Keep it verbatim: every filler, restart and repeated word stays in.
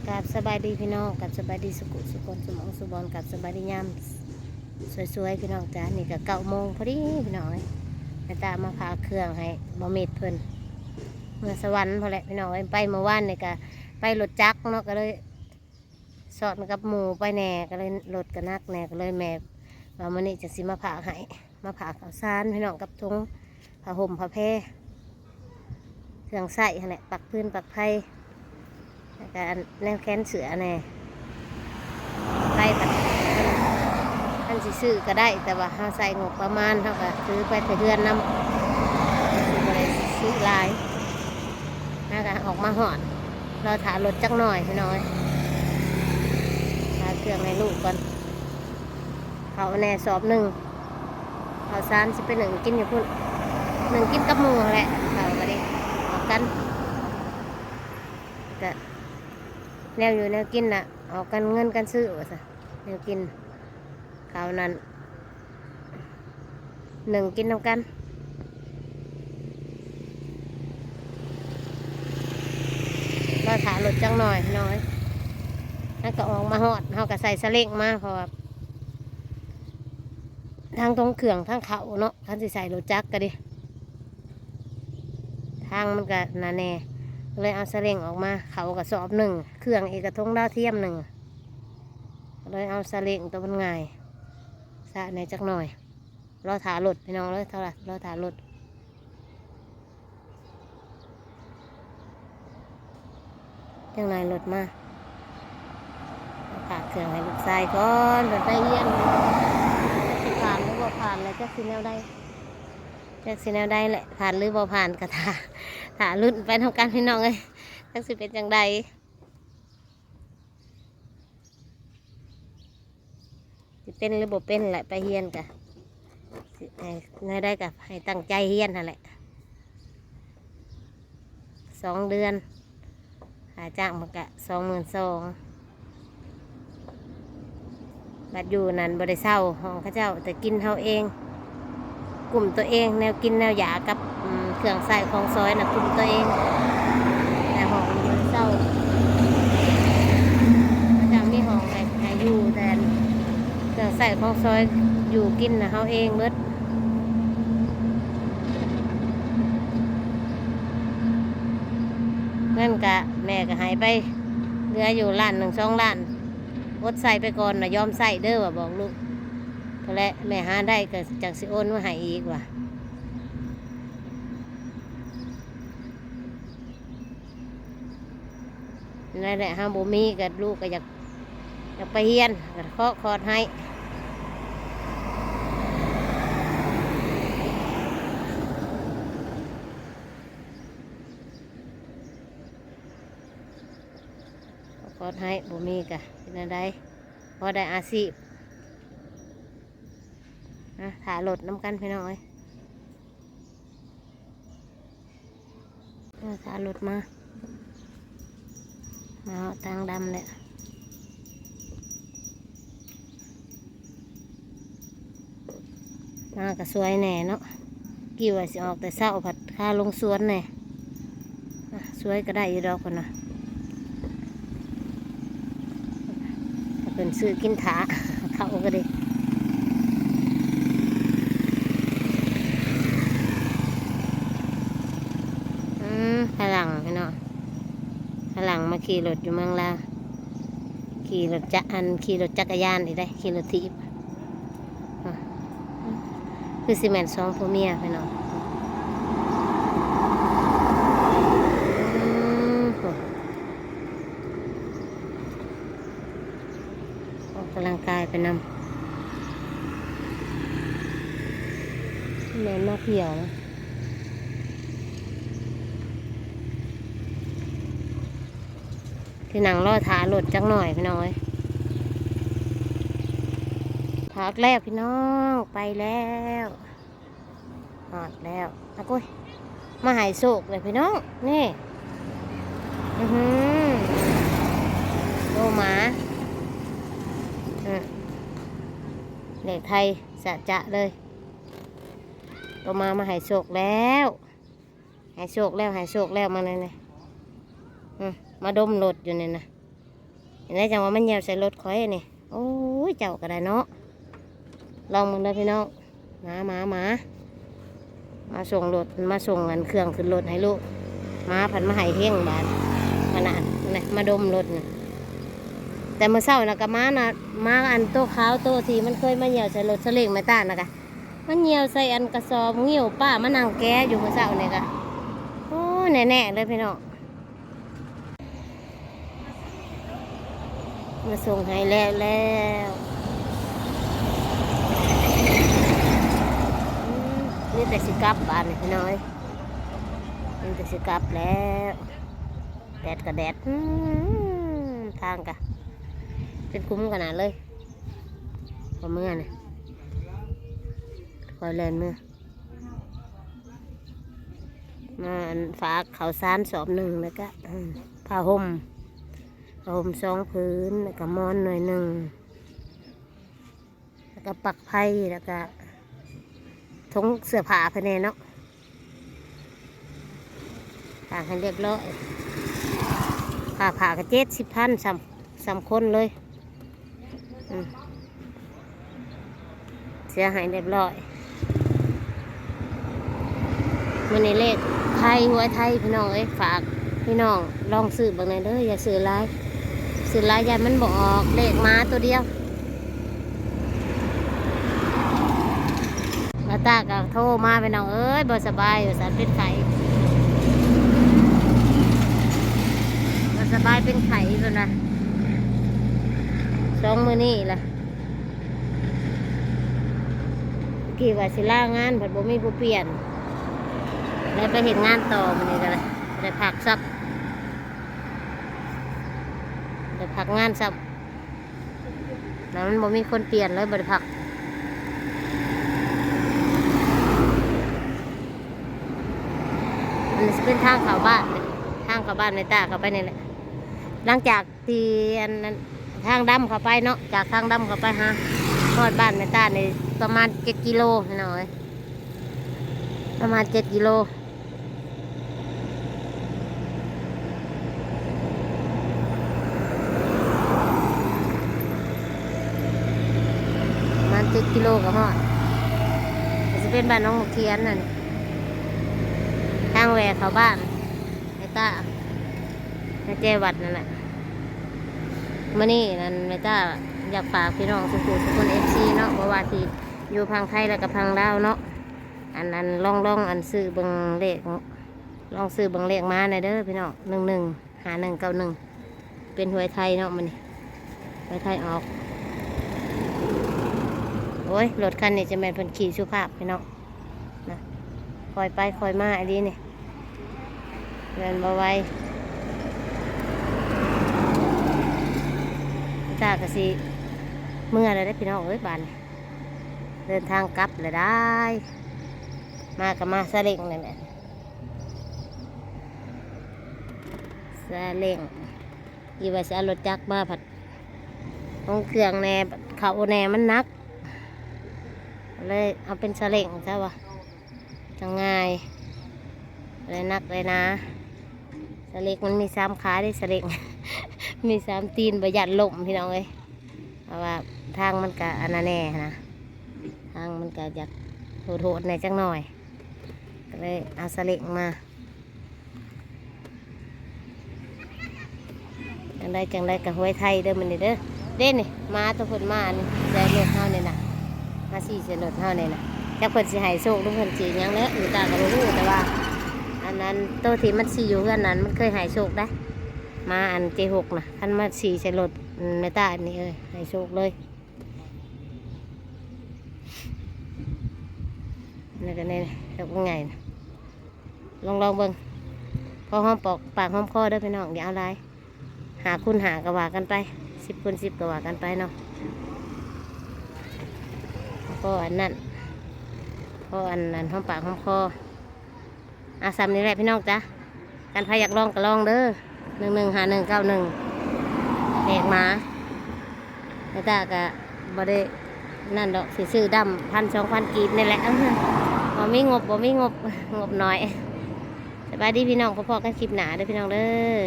กราบสบายดีพี่น้อง กราบสบายดีสุขุสุคน สุหม่องสุบอน กราบสบายดียามสวยๆ พี่น้องจ้า นี่ก็เก้าโมงพอดีพี่น้องเอ้ย แม่ตามาผ่าเครื่องให้บ่าวเม็ดเพิ่น เมือสวรรค์พู้นแหละพี่น้องเอ้ย ไปเมื่อวานนี่ก็ไปรถจักรเนาะ ก็เลยซ้อนกับหมู่ไปแหน่ ก็เลยรถก็หนักแหน่ ก็เลยแม่ว่ามื้อนี้จั่งสิมาผ่าให้ มาผ่าข้าวสารพี่น้อง กับถุงผ้าห่มผ้าแพร เครื่องใช้หั้นแหละ ปักฟืนปักไฟ แล้วก็อันแนวแขวนเสื้อแหน่ ไปบัด คันสิซื้อก็ได้ แต่ว่าเฮาใส่งบประมาณ เฮาก็ถือไปแต่เฮือนนำ สิบ่ได้ซื้อหลาย แล้วก็ออกมาฮอด รอถ่ารถจักหน่อยพี่น้องเอ้ย หาเครื่องให้ลูกก่อน ข้าวแหน่สอบหนึ่ง ข้าวสารสิไปนึ่งกินอยู่พุ้น นึ่งกินกับหมู่หั้นแหละ ข้าวก็ได้ ออกกัน ก็แนวอยู่แนวกินน่ะ ออกกันเงินกันซื้อว่าซะ แนวกิน ข้าวนั้น นึ่งกินนำกัน รอถ่ารถจักหน่อยพี่น้องเอ้ย แล้วก็ออกมาฮอด เฮาก็ใส่ซาเล้งมา เพราะว่า ทั้งตรงเครื่องทั้งข้าวเนาะ คันสิใส่รถจักรก็ดี ทางมันก็หนาแหน่ เลยเอาซาเล้งออกมา ข้าวก็สอบหนึ่ง เครื่องอีกกระทงดาวเทียมหนึ่ง เลยเอาซาเล้งตัวมันง่าย ซะแหน่จักหน่อย รอถ่ารถพี่น้อง รอถ่า รอถ่ารถ จักหน่อยรถมา ฝากเครื่องให้ลูกชายก่อน เพิ่นไปเฮียน จักสิผ่านหรือบ่ผ่าน แล้วจักสิแนวใด จักสิแนวใดแหละ ผ่านหรือบ่ผ่านก็ถ่า ถ่าลุ้นไปนำกันพี่น้องเอ้ย จักสิเป็นจั่งใด สิเป็นหรือบ่เป็นแหละ ไปเฮียนกะ สิให้แนวใดกะให้ตั้งใจเฮียนหั้นแหละ สองเดือน ค่าจ้างมันกะสองหมื่นสอง บัดอยู่นั่นบ่ได้เช่าห้องเขาเจ้า แต่กินเฮาเอง กุ้มตัวเอง แนวกินแนวยากับ อืม เครื่องใช้ของใช้น่ะ กุ้มตัวเอง แต่ห้องบ่ได้เช่า เขาเจ้ามีห้องให้ ให้อยู่ แต่เครื่องใช้ของใช้ อยู่กินน่ะเฮาเองเบิด เงินกะแม่ก็ให้ไป เหลืออยู่ล้านหนึ่งสองล้าน อดใช้ไปก่อนน่ะ ยอมใช้เด้อว่าบอกลูก พอแล้วแม่หาได้ก็จั่งสิโอนมาให้อีกว่า นั่นแหละ เฮาบ่มีก็ลูกก็อยาก อยากไปเฮียน ก็ขอขอดให้ ขอขอดให้ บ่มีก็เป็นจั่งใด พอได้อาชีพ นะ ถ่ารถนำกันพี่น้องเอ้ย เออ ถ่ารถมา มาฮอดทางดำแหละ มาก็สวยแหน่เนาะ กี่ว่าสิออกแต่เช้า ผัดค่าลงสวนแหน่ อ่ะ สวยก็ได้อยู่ดอกพุ่นนะ เพิ่นซื้อกินถ่า เขาก็ดี อืม ฝรั่งพี่น้อง ฝรั่งมาขี่รถอยู่เมืองลาว ขี่รถจักร อัน ขี่รถจักรยานอีกได้ ขี่รถถีบ อ่ะ คือสิแม่นสองผัวเมียพี่น้อง อืม โอ้ ออกกำลังกายไปนำ แม่นมาเที่ยวนะ ที่นั่งรอถ่ารถจักหน่อยพี่น้องเอ้ย พักแล้วพี่น้อง ไปแล้ว ฮอดแล้ว อะโก้ย มาให้โชคเลยพี่น้อง นี่ อือหือ โตหมา อืม เลขไทย สะจะเลย โตหมามาให้โชคแล้ว ให้โชคแล้ว ให้โชคแล้ว มาเลยนี่ อืม มาดมรถอยู่นี่นะ ได้จังว่ามันเหี่ยวใส่รถข่อยนี่ โอ้ย เจ้าก็ได้เนาะ ลองมึงเด้อพี่น้อง มามามา มาส่งรถ มาส่งอันเครื่องขึ้นรถให้ลูก มาผันมาให้เฮงบาดขนาดนะ มาดมรถนะ แต่มื้อเช้านะก็มานะ มาอันโตขาวโตที่มันเคยมาเหี่ยวใส่รถสลิงแม่ต้านนะกะ มันเหี่ยวใส่อันกระสอบงิ้วป้ามานั่งแกะอยู่มื้อเช้านี่กะ โอ้ แน่ๆเลยพี่น้อง มาส่งให้แล้วแล้ว อืม นี่แต่สิกลับบ้านนี่พี่น้อย นี่แต่สิกลับแล้ว แดดก็แดด อืม ทางกะ เป็นคุ้มขนาดเลย พอเมื่อนะ คอยแลนเมื่อ มาอันฝากข้าวสารสอบหนึ่งแล้วก็ อืม ผ้าห่ม ผ้าห่มสองผืน แล้วก็หมอนหน่อยหนึ่ง แล้วก็ปลั๊กไฟ แล้วก็ถุงเสื้อผ้าภายในเนาะ ฝากให้เรียบร้อย ค่าผ้าก็เจ็ดสิบพัน สาม สามคนเลย อืม เสียหายเรียบร้อย มื้อนี้เลขไทย หวยไทยพี่น้องเอ้ย ฝากพี่น้องลองซื้อเบิ่งแหน่เด้อ อย่าซื้อหลาย ซื้อหลายย้านมันบ่ออก เลขมาตัวเดียว มาตาก็โทรมาพี่น้องเอ้ย บ่สบายว่าซั่น เป็นไข้ บ่สบายเป็นไข้เพิ่นว่า สองมื้อนี้ล่ะ กี้ว่าสิลางาน ผัดบ่มีผู้เปลี่ยน แล้วไปเฮ็ดงานต่อมื้อนี้ก็เลยได้พักซัก ได้พักงานซ้ำ แล้วมันบ่มีคนเปลี่ยนเลย บ่ได้พัก อันนี้สิเป็นทางเข้าบ้าน ทางเข้าบ้านแม่ตาเข้าไปนี่แหละ หลังจากที่อันนั้น ทางดำเข้าไปเนาะ จากทางดำเข้าไปหาฮอดบ้านแม่ตานี่ประมาณเจ็ดกิโลพี่น้องเอ้ย ประมาณเจ็ดกิโล ประมาณเจ็ดกิโลก็ฮอด ก็สิเป็นบ้านหนองหมากเขียนนั่น ทางแวะเข้าบ้านแม่ตา แม่แจ้วัดนั่นแหละ มื้อนี้นั่นแม่ตาอยากฝากพี่น้องสุขุสุคน เอฟซี เนาะ บ่ว่าสิอยู่พังไทยแล้วก็พังลาวเนาะ อัน อัน ลอง ลอง อัน ซื้อเบิ่งเลข ลองซื้อเบิ่งเลขมาแหน่เด้อพี่น้อง หนึ่งหนึ่งห้าหนึ่งเก้าหนึ่ง เป็นหวยไทยเนาะมื้อนี้ หวยไทยออก โอ้ย รถคันนี้จะแม่นเพิ่นขี่สุภาพพี่น้อง นะ ค่อยไปค่อยมาอีหลีนี่ เดินบ่ไหว ตาก็สิเมือแล้วเด้อพี่น้องเอ้ย บาดนี้ เดินทางกลับแล้วได้ มาก็มาซาเล้งนี่แหละ ซาเล้ง อีว่าสิเอารถจักรมาผัด ของเครื่องแหน่ เขาแหน่ มันหนัก เลยเอาเป็นซาเล้งซะวะ จั่งง่าย เลยหนักเลยหนา ซาเล้งมันมีสามขาเด้ ซาเล้ง มีสามตีน บ่ย้านล้มพี่น้องเอ้ย เพราะว่าทางมันก็อันนั้นแหน่นะ ทางมันก็อยากโหดๆแหน่จักหน่อย ก็เลยเอาซาเล้งมา จั่งใดจั่งใดก็หวยไทยเด้อมื้อนี้เด้อ เด้นี่ มาตัวเพิ่นมานี่ ใส่รถเฮานี่นะ มาสี่ใส่รถเฮานี่นะ จักเพิ่นสิให้โชคหรือเพิ่นสิหยังแล้ว อยู่ตาก็บ่ฮู้ แต่ว่า อันนั้นโตที่มันสี่อยู่เฮือนนั้น มันเคยให้โชคได้ มาอันเจหกนะ คันมาสี่ใส่รถ อืม แม่ตาอันนี้ เออ ให้โชคเลย แล้วก็นี่ แล้วก็ไงนะ ลองลองเบิ่ง พอหอมปอกปากหอมคอเด้อพี่น้อง อย่าเอาหลาย ห้าคูณห้าก็ว่ากันไป สิบคูณสิบก็ว่ากันไปเนาะ พออันนั้น พออันนั้นหอมปากหอมคอ อ่ะ ส่ำนี้แหละพี่น้องจ้ะ คันไผอยากลองก็ลองเด้อ หนึ่งหนึ่งห้าหนึ่งเก้าหนึ่ง เลขมา แม่ตาก็บ่ได้นั่นดอก สิซื้อดำ พันสองพัน กีบนี่แหละ บ่มีงบ บ่มีงบ งบน้อย สบายดีพี่น้อง พบกันคลิปหน้าเด้อพี่น้องเด้อ